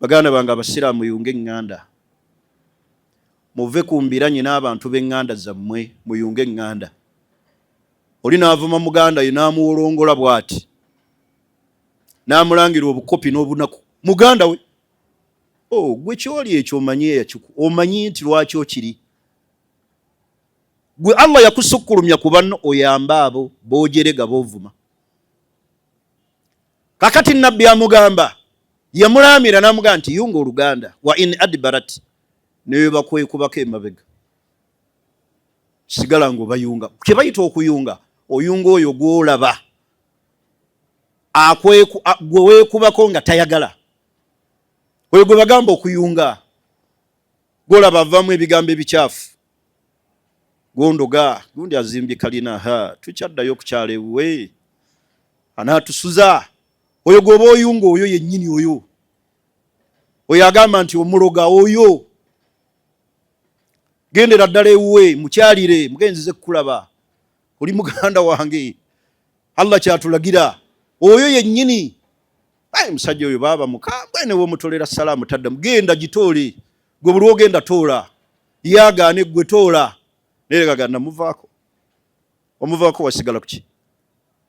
Baganda bange abasiraamu, muyunge eŋŋanda, muve ku mbiranye n'abantu b'eŋŋanda zammwe, muyunge eŋŋanda. Oli n'avuma muganda ye n'amuwolongola bw'ati, n'amulangira obukopi n'obunaku muganda we. Oh, gwe kyoli ekyo omanyi eyakiku, omanyi nti lwaki okiri gwe. Allah yakusukkulumya ku banno, oyambe abo boojerega boovuma. Kakati Nabbi amugamba, yamulaamira n'amugamba nti yunga oluganda, wa in adbarat, newe bakwekubako emabega, sigala nga obayunga. Kye bayita okuyunga, oyunga oyo gw'olaba gwe weekubako nga tayagala, oyo gwe bagamba okuyunga, gwolaba avaamu ebigambo ebikyafu, gondoga gundi azimbye kalina, ha tukyaddayo okukyala ewuwe anaatusuza. Oyo gwoba oyunga, oyo yennyini, oyo oyo agamba nti omuloga, oyo gendera ddala ewuwe, mukyalire, mugenzize kukulaba, oli muganda wange, Allah kyatulagira, oyo yennyini. Ayi musajja oyo baaba mukambwe, newomutolera salaamu taddamu, genda gitoole gwe, buli ogenda toola, yagaane gwe toola, naye gaga namuvaako, omuvaako wasigala kuki?